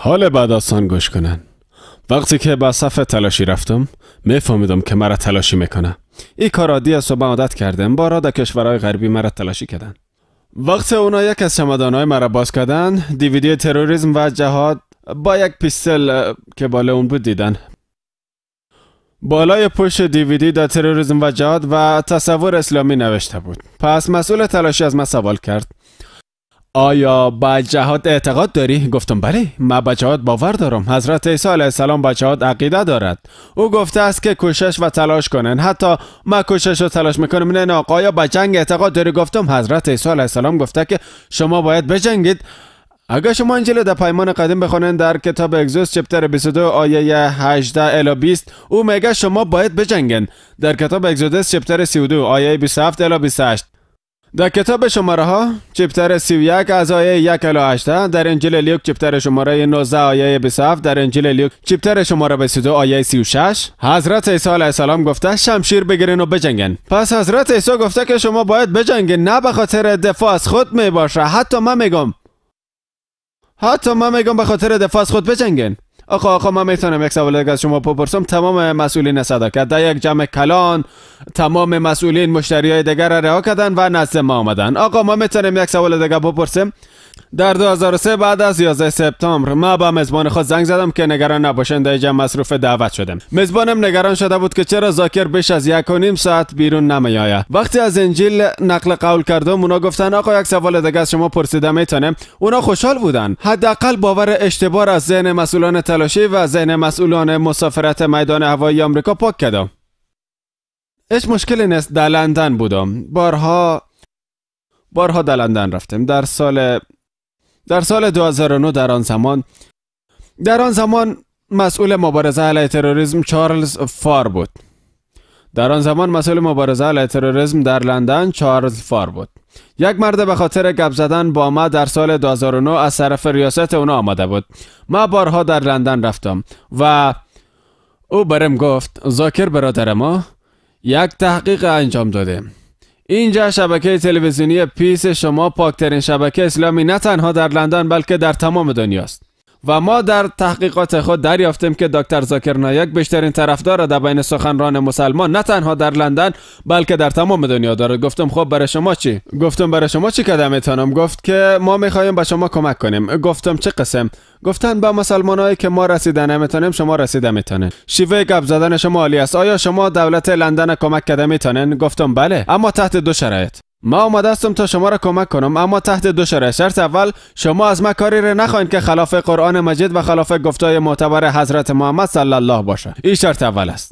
حال بعد آسان گوش کنن. وقتی که به صف تلاشی رفتم میفهمیدم که مرا تلاشی میکنه. این کار عادی است و به عادت کردم. بارها در کشورهای غربی مرا تلاشی کردن. وقتی اونا یک از چمدانهای مرا باز کردن، دیویدی تروریسم و جهاد با یک پیستل که بالا اون بود دیدن. بالای پشت دیویدی در تروریسم و جهاد و تصور اسلامی نوشته بود. پس مسئول تلاشی از من سوال کرد: آیا به جهاد اعتقاد داری؟ گفتم بله، من به جهاد باور دارم. حضرت عیسی علیه السلام به جهاد عقیده دارد. او گفته است که کوشش و تلاش کنن. حتی من کوشش و تلاش میکنم. نه آقا، آیا به جنگ اعتقاد داری؟ گفتم حضرت عیسی علیه السلام گفته که شما باید بجنگید. اگر شما انجیل در پیمان قدیم بخونین، در کتاب اگزوس چپتر 22 آیه 18 الی 20 او میگه شما باید بجنگین. در کتاب اگزودس چپتر 32 آیه 27 الی 28، در کتاب شماره ها چپتر 31 از آیه 1 الی 8، در انجیل لیوک چپتر شماره 19 آیه 27، در انجیل لیوک چپتر شماره 22 آیه 36 حضرت عیسی علیه السلام گفته شمشیر بگیرین و بجنگن. پس حضرت عیسی گفته که شما باید بجنگین، نه به خاطر دفاع از خود می باشه. حتی من میگم به خاطر دفاع از خود بجنگین. آقا من میتونم یک سوال دیگه از شما بپرسم؟ تمام مسئولین صداقت در یک جمع کلان، تمام مسئولین مشتریای دیگر را رها کردن و نزد ما آمدن. آقا ما میتونیم یک سوال دیگه بپرسیم؟ در 2003 بعد از 11 سپتامبر ما با میزبان خود زنگ زدم که نگران نباشند، در جمع مصروف دعوت شدم. میزبانم نگران شده بود که چرا زاکر بیش از 1.5 ساعت بیرون نمیآید. وقتی از انجیل نقل قول کردم، اونا گفتن آقا یک سوال دیگه از شما پرسیده میتونم؟ اونا خوشحال بودن. حداقل باور اشتباه از ذهن مسئولان تلاشی و ذهن مسئولان مسافرت میدان هوایی آمریکا پاک کردم. هیچ مشکلی نیست. در لندن بودم. بارها در لندن رفتم. در سال 2009 در آن زمان مسئول مبارزه علیه تروریسم چارلز فار بود. در آن زمان مسئول مبارزه علیه تروریسم در لندن چارلز فار بود. یک مرد به خاطر گپ زدن با ما در سال 2009 از طرف ریاست اونا آمده بود. ما بارها در لندن رفتم و او برم گفت زاکر برادر ما یک تحقیق انجام داده. اینجا شبکه تلویزیونی پیس شما پاکترین شبکه اسلامی نه تنها در لندن بلکه در تمام دنیاست و ما در تحقیقات خود دریافتیم که دکتر زاکر نایک بیشترین طرفدار در بین سخنران مسلمان نه تنها در لندن بلکه در تمام دنیا دارد. گفتم خب برای شما چی؟ گفتم برای شما چی کردم میتونم؟ گفت که ما میخوایم به شما کمک کنیم. گفتم چه قسم؟ گفتن به مسلمانایی که ما رسیده نمیتونیم شما رسیده میتونین. شیوه گپ زدن شما عالی است. آیا شما دولت لندن کمک کرده میتونین؟ گفتم بله، اما تحت دو شرایط. ما آماده هستم تا شما را کمک کنم، اما تحت دو شرایط. شرط اول، شما از ما کاری را نخواهید که خلاف قرآن مجید و خلاف گفتای معتبر حضرت محمد صلی الله باشه. این شرط اول است.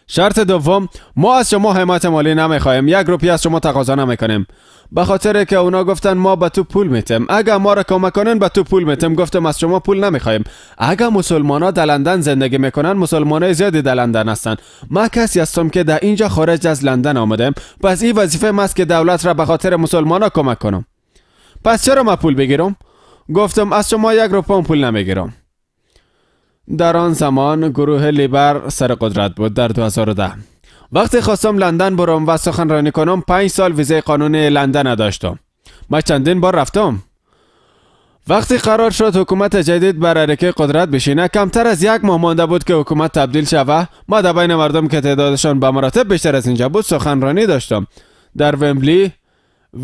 شرط دوم، ما از شما حمایت مالی نمیخواهیم، 1 روپیه از شما تقاضا نمیکنیم. به خاطر که اونا گفتن ما به تو پول میتیم، اگر ما را کمک کنن به تو پول میتیم. گفتم از شما پول نمیخوایم. اگر مسلمانا در لندن زندگی میکنن، مسلمانای زیادی در لندن هستن، ما کسی هستم که در اینجا خارج از لندن آمدم، پس این وظیفه ماست که دولت را به خاطر مسلمانا کمک کنم. پس چرا ما پول بگیرم؟ گفتم از شما 1 روپیه پول نمیگیرم. در آن زمان گروه لیبر سر قدرت بود در 2010. وقتی خواستم لندن برم و سخنرانی کنم، 5 سال ویزای قانونی لندن نداشتم. من چندین بار رفتم. وقتی قرار شد حکومت جدید بر عرکه قدرت بشینه، کمتر از 1 ماه مانده بود که حکومت تبدیل شوه. ما در بین مردم که تعدادشان به مراتب بیشتر از اینجا بود سخنرانی داشتم. در ومبلی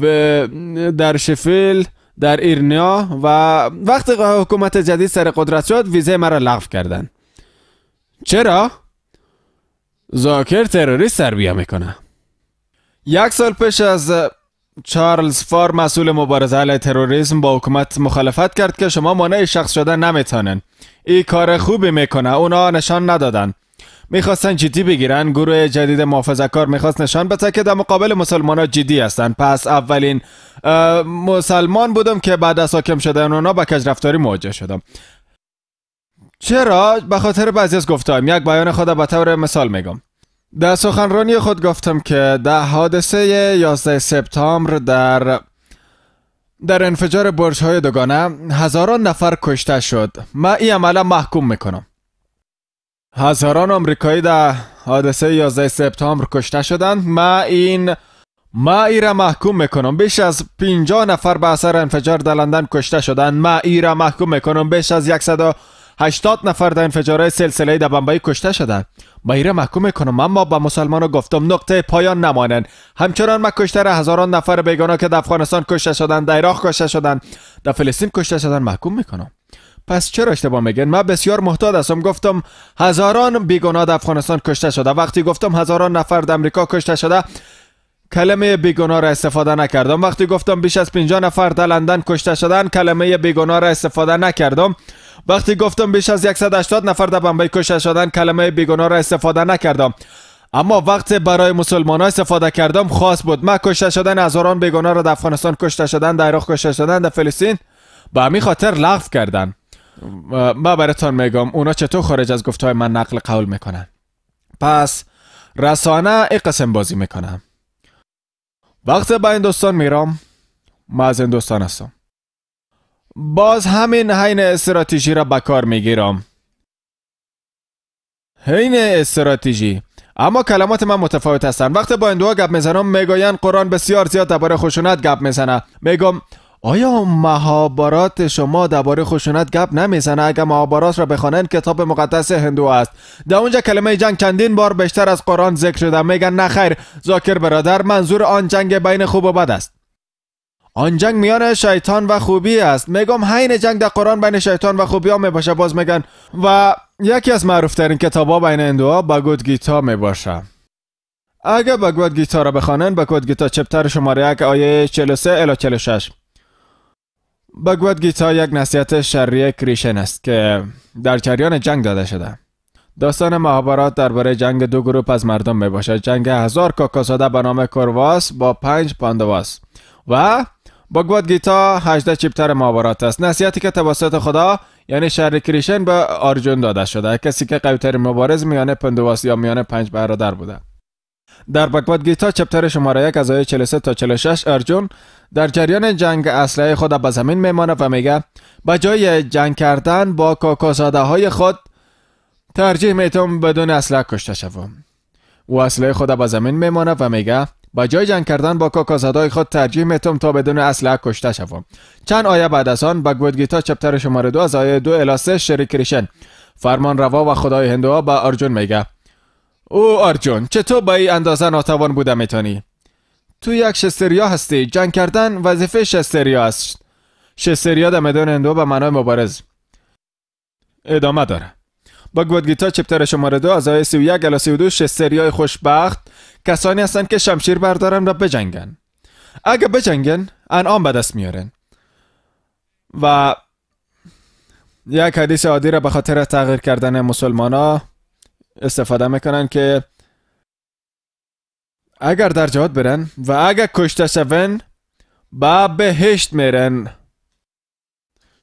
و در شفیل، در ایرنیا. و وقتی حکومت جدید سر قدرت شد، ویزای مرا لغو کردن. چرا؟ زاکر تروریست تربیه میکنه. 1 سال پیش از چارلز فار مسئول مبارزه علیه تروریسم با حکومت مخالفت کرد که شما مانع شخص شدن نمیتونن. این کار خوبی میکنه. اونا نشان ندادن. میخواستن جدی بگیرن. گروه جدید محافظه‌کار میخواست نشان بده که در مقابل مسلمان‌ها جدی هستند. پس اولین مسلمان بودم که بعد از حاکم شدن اونا با کجرفتاری مواجه شدم. چرا؟ به خاطر بعضی از گفتهایم. یک بیان خود به طور مثال میگم. در سخنرانی خود گفتم که در حادثه 11 سپتامبر در انفجار برج‌های دوگانه هزاران نفر کشته شد. من این عمل محکوم میکنم. هزاران آمریکایی در حادثه 11 سپتامبر کشته شدند. من این ما ای را محکوم میکنم. بیش از 50 نفر به اثر انفجار در لندن کشته شدند. ما ای را محکوم میکنم. بیش از 180 نفر در انفجارهای سلسله‌ای در بمبئی کشته شدند. ما ای را محکوم میکنم. اما به مسلمانان گفتم نقطه پایان نمانند. همچنان ما کشتار هزاران نفر بیگناه که در افغانستان کشته شدند، در عراق کشته شدند، در فلسطین کشته شدند محکوم میکنم. پس چرا اشتباه میگن؟ من بسیار محتاط هستم. گفتم هزاران بیگناه در افغانستان کشته شده. وقتی گفتم هزاران نفر در امریکا کشته شده، کلمه بیگناه را استفاده نکردم. وقتی گفتم بیش از 50 نفر در لندن کشته شدن، کلمه بیگناه را استفاده نکردم. وقتی گفتم بیش از 180 نفر در بمبئی کشته شدن، کلمه بیگناه را استفاده نکردم. اما وقتی برای مسلمان ها استفاده کردم خاص بود. من کشته شدن هزاران بیگناه را در افغانستان کشته شدن، در عراق کشته شدن، در فلسطین به همین خاطر لغو کردن. من براتان میگم اونا چطور خارج از گفته های من نقل قول میکنن. پس رسانه ای قسم بازی میکنم. وقتی به هندوستان میرم، من از هندوستان هستم، باز همین حین استراتژی را به کار میگیرم. حین استراتژی، اما کلمات من متفاوت هستند. وقتی با هندوها گپ میزنم میگویند قرآن بسیار زیاد درباره خشونت گپ میزنه. میگم آیا مهابارات شما درباره خشونت گپ نمیزنه؟ اگر مهابارات را بخوانند کتاب مقدس هندو است، در اونجا کلمه جنگ چندین بار بیشتر از قرآن ذکر شده. میگن نه خیر ذاکر برادر، منظور آن جنگ بین خوب و بد است، آن جنگ میان شیطان و خوبی است. میگم حین جنگ در قرآن بین شیطان و خوبی ها میباشه. باز میگن و یکی از معروف ترین کتاب ها بین هندوها بھاگواد گیتا میباشه. اگر بھاگواد گیتا را بخوانند، بھاگواد گیتا chapter شماره 1 آیه 43 الی 46. بھاگواد گیتا یک نصیحت شری کریشن است که در جریان جنگ داده شده. داستان مهابارات درباره جنگ دو گروه از مردم می باشد. جنگ 1000 کاکازاده به نام کورواس با 5 پاندواس و بھاگواد گیتا 18 chapter مهابارات است. نصیحتی که توسط خدا یعنی شری کریشن به آرجون داده شده، کسی که قوی‌ترین مبارز میان پاندواس یا میان 5 برادر بوده. در بھاگواد گیتا chapter شماره 1 از آیه 43 تا 46 ارجون در جریان جنگ اسلحه خود به زمین میمانه و میگه به جای جنگ کردن با کاکازاده های خود ترجیح میتم بدون اسلحه کشته شوم. او اسلحه خود به زمین میمانه و میگه به جای جنگ کردن با کاکازاده های خود ترجیح میتم تا بدون اسلحه کشته شوم. چند آیه بعد از آن بھاگواد گیتا chapter شماره 2 از آیه 2 الی 3 شری کریشن فرمان روا و خدای هندوها به ارجون میگه او ارجون چطور به این اندازه ناتوان بوده میتونی؟ تو یک شستریا هستی، جنگ کردن وظیفه شستریا است. شستریا در میدان هندو به معنای مبارز. ادامه داره. بھاگواد گیتا chapter شماره 2 از آیه 31 الی 32 شستریای خوشبخت کسانی هستند که شمشیر بردارن و بجنگن. اگه بجنگن انعام به دست میارن. و یک حدیث عادی را به خاطر تغییر کردن مسلمانا استفاده میکنن که اگر در جهاد برن و اگر کشته شون به بهشت میرن.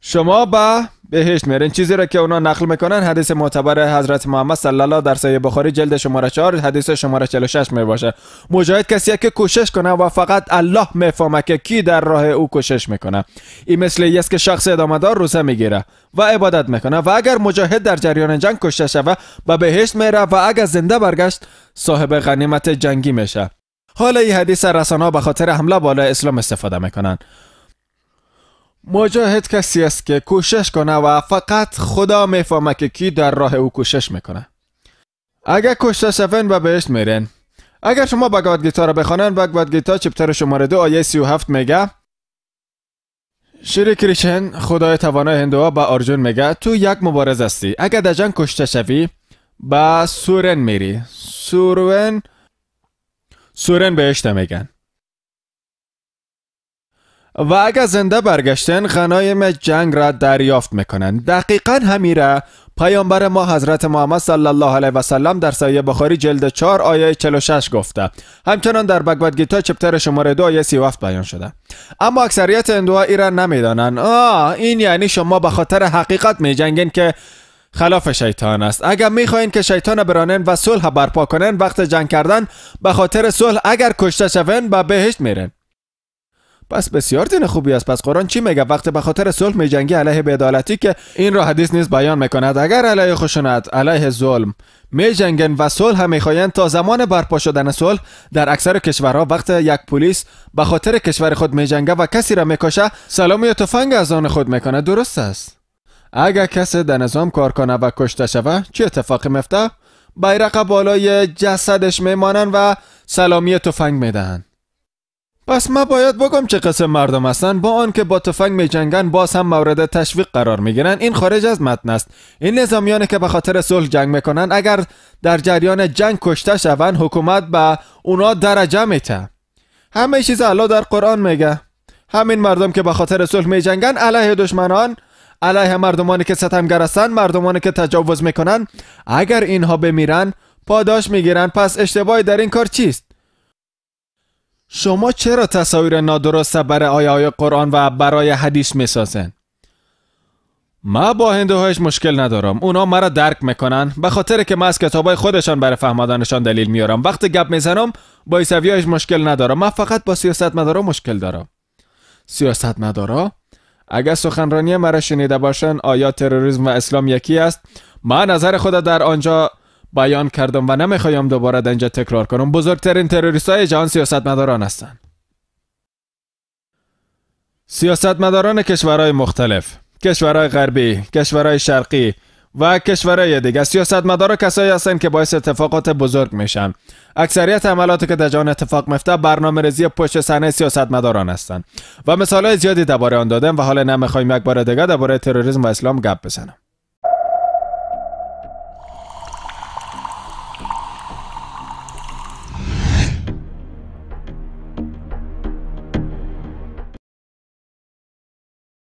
شما به بهشت میرن. چیزی را که اونا نقل میکنن حدیث معتبر حضرت محمد صلی الله در صحیح بخاری جلد شماره 4 حدیث شماره 46 میباشه. مجاهد کسیه که کوشش کنه و فقط الله میفهمه که کی در راه او کوشش میکنه. این مثل است که شخص ادامه دار روزه میگیره و عبادت میکنه و اگر مجاهد در جریان جنگ کشته شوه به بهشت میره و اگر زنده برگشت صاحب غنیمت جنگی میشه. حالا این حدیث رسانه‌ها به خاطر حمله بالای اسلام استفاده میکنن. مجاهد کسی است که کوشش کنه و فقط خدا میفهمه که کی در راه او کوشش میکنه. اگر کشته شون به بهشت میرن. اگر شما بھاگواد گیتا را بخوانن، بھاگواد گیتا chapter شماره 2 آیه 37 میگه شری کریشن خدای توانای هندوها به ارجون میگه تو یک مبارز هستی، اگر در جنگ کشته شوی به سورن میری. سورن بهشت میگن. و اگر زنده برگشتن غنایم جنگ را دریافت میکنن. دقیقا همیره پیامبر ما حضرت محمد صلی الله علیه و سلم در صحیح بخاری جلد 4 آیه 46 گفته. همچنان در بھاگواد گیتا chapter شماره 2 آیه 37 بیان شده. اما اکثریت هندوها ایران نمیدانن. این یعنی شما به خاطر حقیقت میجنگین که خلاف شیطان است. اگر میخواین که شیطان برانن و صلح برپا کنن وقت جنگ کردن به خاطر صلح اگر کشته شون به بهشت میرن. پس بسیار دین خوبی است. پس قرآن چی میگه؟ وقتی به خاطر صلح میجنگی علیه بی‌عدالتی، که این را حدیث نیز بیان میکند، اگر علیه خشونت، علیه ظلم میجنگن و صلح هم میخواین، تا زمان برپا شدن صلح در اکثر کشورها وقت یک پلیس به خاطر کشور خود میجنگه و کسی را میکشه، سلامی تفنگ از آن خود میکنه. درست است. اگر کسی در نظام کار کنه و کشته شوه، چه اتفاقی میفته؟ بیرق بالای جسدش میمانن و سلامی تفنگ میدهند. پس ما باید بگم چه قسم مردم هستن. با آن که با تفنگ می جنگن باز هم مورد تشویق قرار میگیرن. این خارج از متن است. این نظامیانی که به خاطر صلح جنگ میکنن، اگر در جریان جنگ کشته شوند، حکومت به اونا درجه میته. همه چیز الله در قرآن میگه. همین مردم که به خاطر صلح می جنگن علیه دشمنان، علیه مردمانی که ستمگر هستند، مردمانی که تجاوز میکنن، اگر اینها بمیرن پاداش میگیرن. پس اشتباهی در این کار چیست؟ شما چرا تصاویر نادرست برای آیه های قرآن و برای حدیث میسازن؟ ما با هندوهایش مشکل ندارم، اونا مرا درک میکنن به خاطر که ما از کتابای خودشان برای فهمدنشان دلیل میارم. وقتی گپ میزنم با عیسویایش مشکل ندارم، من فقط با سیاستمدارا مشکل دارم. سیاستمدارا؟ اگر سخنرانی مرا شنیده باشن، آیا تروریسم و اسلام یکی است؟ من نظر خود در آنجا بیان کردم و نمیخوایم دوباره در اینجا تکرار کنم. بزرگترین تروریست های جهان سیاستمداران هستند. سیاستمداران کشورهای مختلف، کشورهای غربی، کشورهای شرقی و کشورهای دیگه. سیاستمدارا کسایی هستند که باعث اتفاقات بزرگ میشن. اکثریت عملاتی که در جهان اتفاق میفته برنامه‌ریزی پشت صحنه سیاستمداران هستند و مثالهای زیادی درباره آن دادم و حالا نمیخوایم یک بار دیگه درباره تروریسم و اسلام گپ بزنم.